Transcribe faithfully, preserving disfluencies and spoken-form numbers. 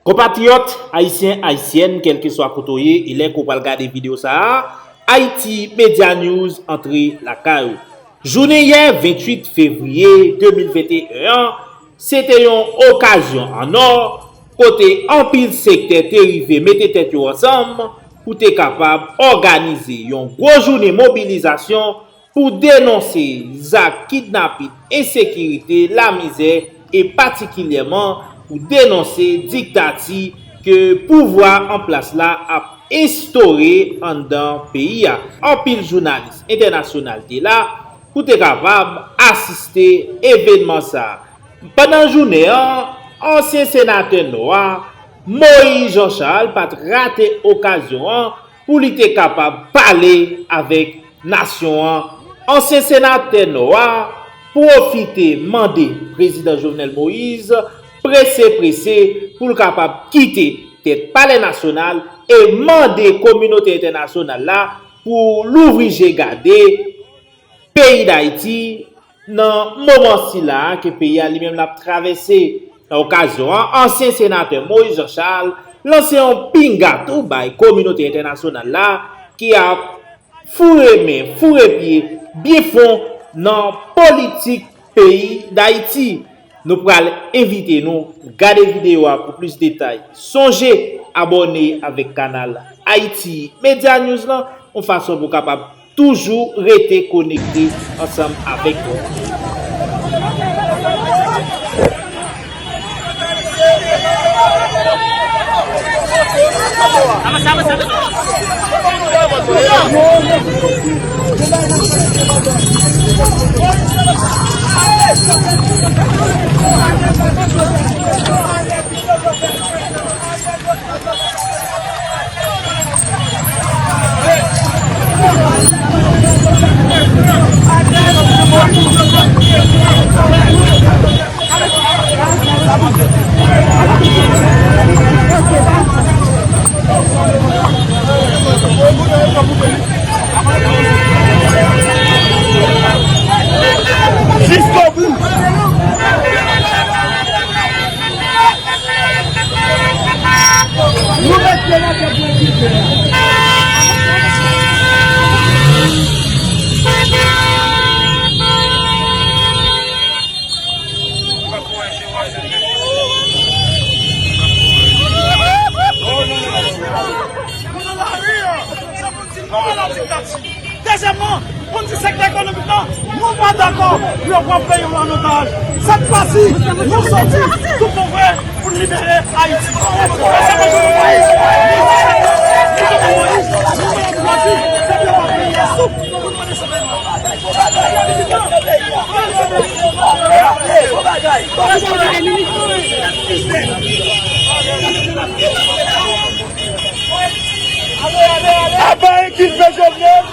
Konpatriyòt ayisyen, ayisyèn, kèlkeswa kote w ye, e lè ke w pral gade videyo sa a, Haiti Media News antre lakay ou. Jounen yè, venntuit fevriye de mil venteyen an, se te yon okazyon an nò, kote anpil sektè te rive mete tèt yo ansanm pou te kapab òganize yon gwo jounen mobilizasyon pou denonse zak kidnapin, ensekirite, lamizè, e patikilyèman pou denonse diktati ke pouvwa an plas la ap enstore anndan peyi a. Anpil jounalis entènasyonal te la pou te kapab asiste evènman sa a. Pandan jounen an, ansyen senatè Nò a, Moïse Jean Charles, pa t rate okazyon an pou li te kapab pale avèk nasyon an. Ansyen senatè Nò a pwofite mande prezidan Jovenel Moïse prese prese pou l kapab kite tèt Palè Nasyonal e mande kominote entènasyonal la pou louvri je gade peyi Dayiti nan moman sila a ke peyi a li menm l ap travèse. Nan okazyon an, ansyen senatè Moïse Jean Charles lanse yon pinga tou bay kominote entènasyonal la ki ap foure men, foure pye byen fon nan politik peyi Dayiti. Nou pral envite nou gade videyo a pou plis detay. Sonje abòne avèk kanal Haiti Media News lan, yon fason pou w kapab toujou rete konekte ansanm avèk nou. Jiskobou! Nou rete la pou pran prizè a. Nou nan lari a! Non a la diktati. Dezyèmman, pou n di sektè ekonomik lan, nou pa dakò pou yo pran peyi nou an otaj. Sèt fwa si, nou soti tou bon vre pou n libere Ayiti. Dezyèmman, Jovenel Moïse, nou di, nou di, nou di, nou di, nou di, nou di, nou di, nou di, nou di, Aba enkipe Jovenel!